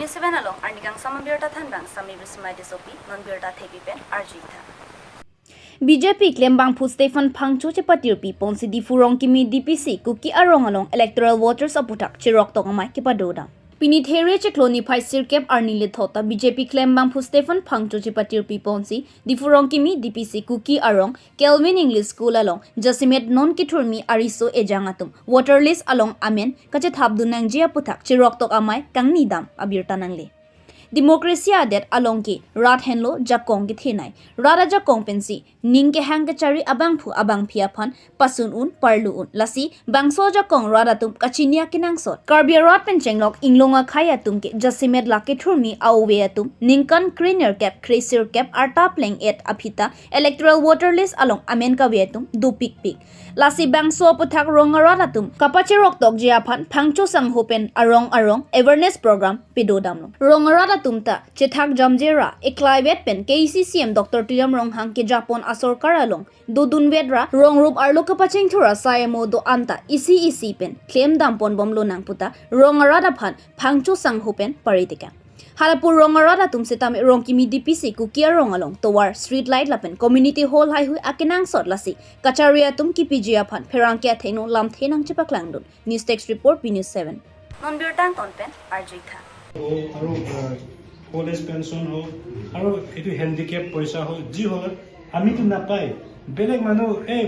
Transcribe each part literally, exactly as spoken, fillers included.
Seven along arnikangsam abirta thanbang Sami Bismai Tissopi, non birta thepi pen arjuitha. B J P klembangphu Stephen Phangcho chepatirpi ponsi Diphu Rongkimi D P C Kuki arong along electoral voters aputhak cheroktok amei kepadodam. Pini There chiklo niphai sirkep arni lethot ta B J P klembangphu Stephen Phangcho chepatirpi ponsi Diphu Rongkimi D P C Kuki arong Kelvin English School along jasemet non kethurmi ariso ejang atum voter list along amen kachethapdun nangji aputhak cheroktok amei kangnidam abirta nangle. Democracy adet along ke rat henlo jakong kethenei. Rat ajakong pensi ning kehang kechari abangphu abangphi aphan pasun un parlu un. Lasi bangso ajakong rat atum kachini akenangsot. Karbi arat pen chenglok inglong akhei atum ke jasemet la kethurmi a-ove atum ningkan krenerkep kresirkep arta pleng-et aphi ta electoral voter list along amen kave atum dopikpik. Lasi bangso aputhak rong arat atum kapacheroktokji aphan Phangcho sangho pen arong arong awareness program pedodamlo. Rong arat atum ta chethak jamje ra eklaivet pen K A A C C M Doctor Tuliram Ronghang kejapon asorkar along dodunvet ra rong rup arlo kapachingthur asai amo do-an ta isi isi pen klemdamponbomlonang pu ta rong arat aphan Phangcho sangho pen paritikang. Halapu rong arat atum setame Rongkimi D P C Kuki arong along tovar, street light lapen community hall haihui akenangsot lasi kachari atum kipiji aphan pherangke athengno lamthe nangchepaklangdun. News Desk Report, B News seven. Non birta angton pen arjuitha. আৰু, আহ, college pension হওক আৰু এইটো হেণ্ডিকেপ পইচা হওক, যি হওক, আমিতো নাপায়। বেলেগ মানুহ এই,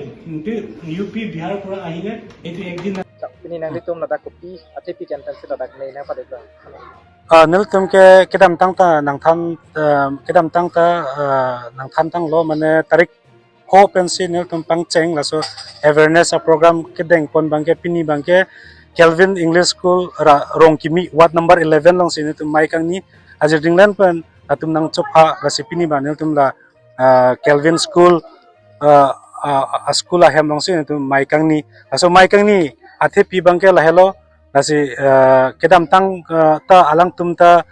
এই ইউ পি বিহাৰৰ পৰা আহিলে এইটো একদিন না- Pini nanglitum ladak kopi athepi pen pensi ladak nei nangpadek bang? Ah, nelitum ke kedamtang ta nangthan, ah, kedamtang ta, ah, nangthan-tanglo, mane tarik ko pensi nelitum pangcheng laso awareness a-program kedengpon abangke pini abangke Kelvin English School ra Rongkimi ward number eleven alongsi nelitum mei kangni ajir dinglen pen atum nangchopha lasi pini abang nelitum la, ah, Kelvin School, ah, ah, ah, school ahem alongsi nelitum mei kangni. Laso mei kangni athepi abangke lahelo, lasi, ah, kedamtang, ah, ta alangtum ta,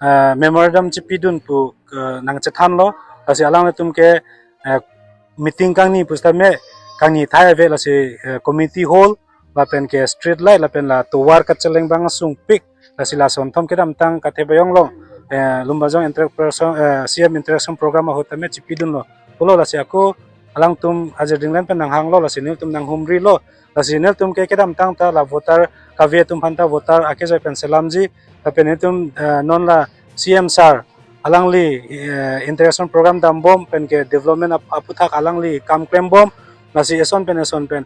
ah, memorandum chipidun pu, ah, nangchethanlo, lasi alanglitum ke, ah, meeting kangni pusitame kangni thai ave lasi, eh, community hall lapen ke street light lapen la tovar kacheleng abang asungpik lasi lason thom kedamtang kathe bayong along, eh, Lumbajong interaction, eh, C M interaction program ahut tame chipidunlo pulo lasi ako alangtum ajir dinglen pen nanghanglo lasi nelitum nanghumrilo lasi nelitum ke kedamtang ta la voter kave atum aphan ta voter akejoi pen selamji lapen nelitum, eh, non la C M sir alangli, eh, interaction program dambom pen ke development ap-, aputhak alangli kam klembom, lasi eson pen eson pen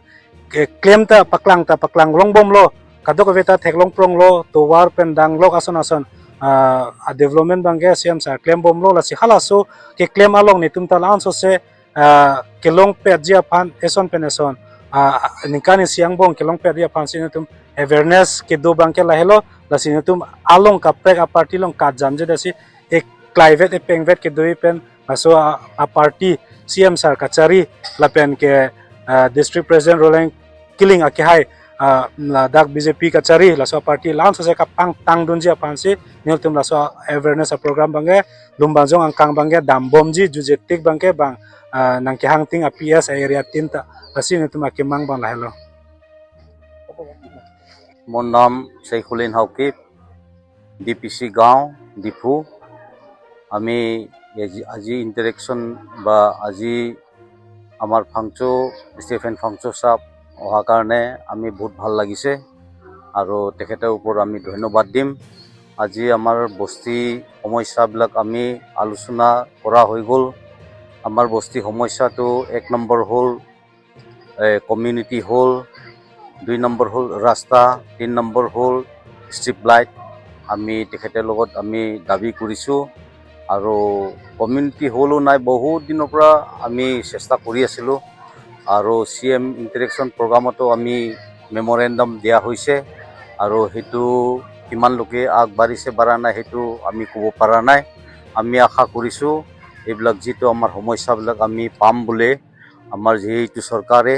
ke klem ta paklang ta paklang longbomlo, kadokave ta theklong pronglo, tovar pen danglok ason ason, ah, a-development abangke C M sir klembomlo, lasi halaso keklem along netum ta la-an sose, ah, kelongpetji aphan eson pen eson, ah, ningkan isi angbong kelongpetji aphansi netum awareness kedo abangke lahelo, lasi netum along kaprek a-party along kajamje dasi eklaivet epengvet kedoji pen laso a, a-party C M sir kachari lapen ke, ah, District President Roland Killing akehai, ah, ladak B J P kachari laso a-party la-an sose kapangtangdunji aphansi nelitum laso awareness a-program abangke Lumbajong angkang abangke dambomji jujetik abangke bang, ah, nangkehang ting a-P S area tin ta lasi nelitum akemang abang lahelo. মোৰ নাম শ্বেইখুলিন Haokip, D P C গাঁও, ডিফু। আমি আজি, আজি ইণ্টাৰেকশ্যন বা আজি আমাৰ ফাংচু, ষ্টিফেন ফাংচু ছাব অহাৰ কাৰণে আমি বহুত ভাল লাগিছে আৰু তেখেতৰ ওপৰত আমি ধন্যবাদ দিম। আজি আমাৰ বস্তি সমস্যাবিলাক আমি আলোচনা কৰা হৈ গ'ল। আমাৰ বস্তি সমস্যাটো এক নম্বৰ হ'ল, এ, কমিউনিটি হল, দুই নম্বৰ হ'ল ৰাস্তা, তিনি নম্বৰ হ'ল ষ্ট্ৰীট লাইট। আমি তেখেতৰ লগত আমি দাবী কৰিছোঁ আৰু কমিউনিটি হলো নাই, বহুত দিনৰ পৰা আমি চেষ্টা কৰি আছিলোঁ আৰু চি এম ইণ্টাৰেকশ্যন প্ৰগ্ৰামতো আমি মেমৰেণ্ডাম দিয়া হৈছে আৰু সেইটো কিমান লোকে আগবাঢ়িছে বাঢ়া নাই সেইটো আমি ক'ব পৰা নাই। আমি আশা কৰিছোঁ এইবিলাক যিটো আমাৰ সমস্যাবিলাক আমি পাম বুলি। আমাৰ যিহেতু চৰকাৰে,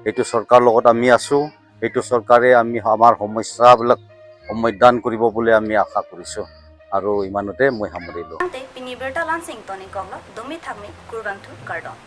এইটো চৰকাৰ লগত আমি আছোঁ, এইটো চৰকাৰে আমি আমাৰ সমস্যাবিলাক সমাধান কৰিব বুলি আমি আশা কৰিছোঁ। আৰু ইমানতে মই সামৰিলোঁ। Ante pini birta lansing toni koklo, dumi thakmi, kurvangthu kardom.